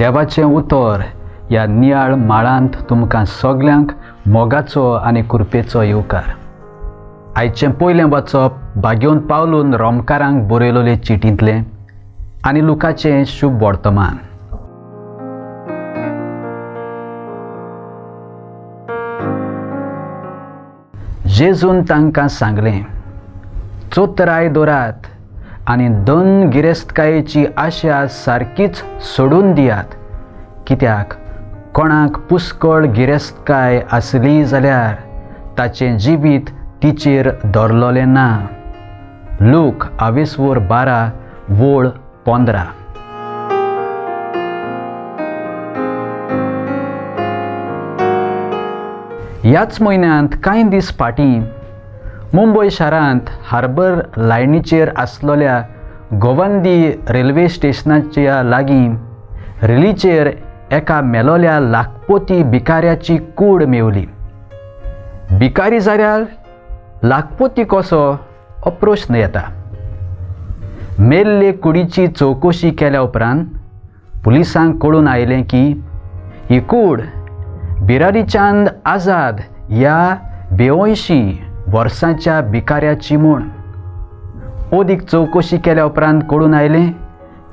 देवाचें उतर ह्या नियाळ माळांत तुमकां सगल्यांक मोगाचो आनी कृपेचो येवकार. आयचें पयलें वाचप भाग्योन पावलून रोमकारांक बरयलोले चिटींतलें आनी लुकाचें शुभ वर्तमान. जेजून तांकां सांगलें, चोतराय दवरात आनी दोन गिरेस्तकायेची आशा सारकीच सोडून दियात, कित्याक कोणाक पुष्कळ गिरेस्तकाय आसली जाल्यार ताचें जिवीत तिचेर दवरलोलें ना. लूक आवेसवोर 12 वोळ 15. ह्याच म्हयन्यांत कांय दीस फाटीं मुंबय शारांत हार्बर लायनीचेर आसलेल्या गोवंदी रेल्वे स्टेशनाच्या लागीं रेलीचेर एका मेलोल्या लाखपोती भिकाऱ्याची कूड मेवली. भिकारी जाल्यार लाखपोती कसो हो प्रश्न येता. मेल्ले कुडीची चवकशी केल्या उपरांत पुलिसांक कळून आयलें की ही कूड बिरारीचांद आझाद ह्या 82 वर्सांच्या भिकाऱ्याची म्हूण. अदीक चवकशी केल्या उपरांत कळून आयलें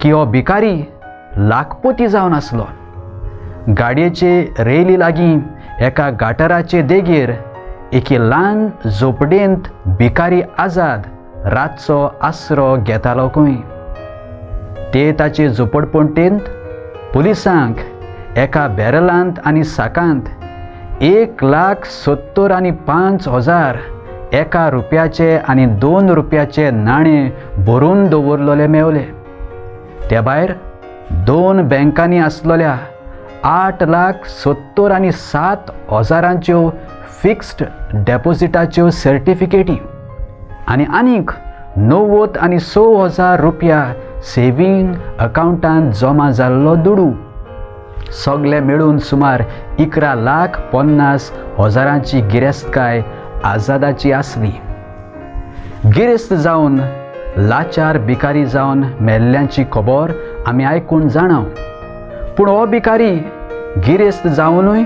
की हो भिकारी लाखपोती जावन आसलो. गाडयेचे रेली लागीं एका गाटराचे देगेर एके ल्हान झोपडेंत भिकारी आझाद रातचो आसरो घेतालो खंय. ते ताचे झोपडपट्टेंत पुलिसांक एका बॅरलांत आनी साकांत 1,75,000 एका रुपयाचे आनी 2 रुपयाचे नाणे भरून दवरलेले मेवले. त्या भायर 2 बँकांनी आसलेल्या 8,77,000 फिक्स्ड डेपोजिटाच्यो सर्टिफिकेटी आनी आनीक 96,000 रुपया सेवींग अकावंटांत जमा जाल्लो दुडू सगळे मेळून सुमार 11,50,000 गिरेस्तकाय आझादाची आसली. गिरेस्त जावन लाचार भिकारी जावन मेल्ल्यांची खबर आमी आयकून जाणाव, पूण हो भिकारी गिरेस्त जावनूय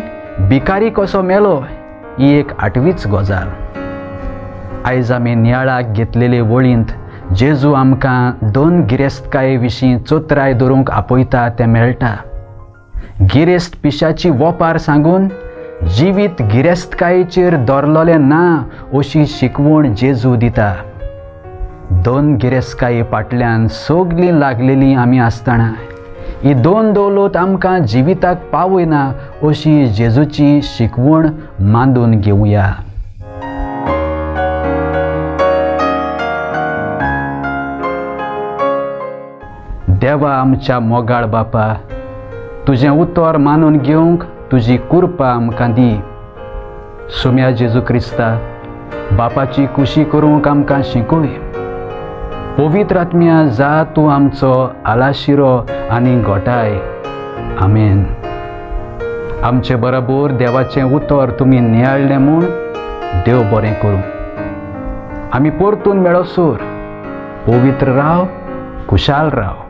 भिकारी कसो मेलो ही एक आठवीच गजाल. आयज आमी नियाळाक घेतलेले वळींत जेजू आमकां 2 गिरेस्तकाये विशीं चोतराय दवरूंक आपयता तें मेळटा. गिरेस्त पिशाची वोपार सांगून जिवीत गिरेस्तकायेचेर दवरलोलें ना अशी शिकवण जेजू दिता. 2 गिरेस्तकाये फाटल्यान सगलीं लागलेलीं आमी आसतना ही 2 दौलत आमकां जिविताक पावयना अशी जेजूची शिकवण मांदून घेवया. देवा आमच्या मोगाळ बापा, तुजें उतर मानून घेवंक तुजी कृपा आमकां दी. सोम्या जेजू क्रिस्ता, बापाची खुशी करूंक आमकां शिकय. पवित्र आत्म्या जा तूं आमचो आलाशिरो आनी गोठाय. आमेन. आमचे बरोबर देवाचें उतर तुमी नियाळ्ळें म्हूण देव बरें करूं. आमी परतून मेळोसर पवित्र राव, खुशाल राव.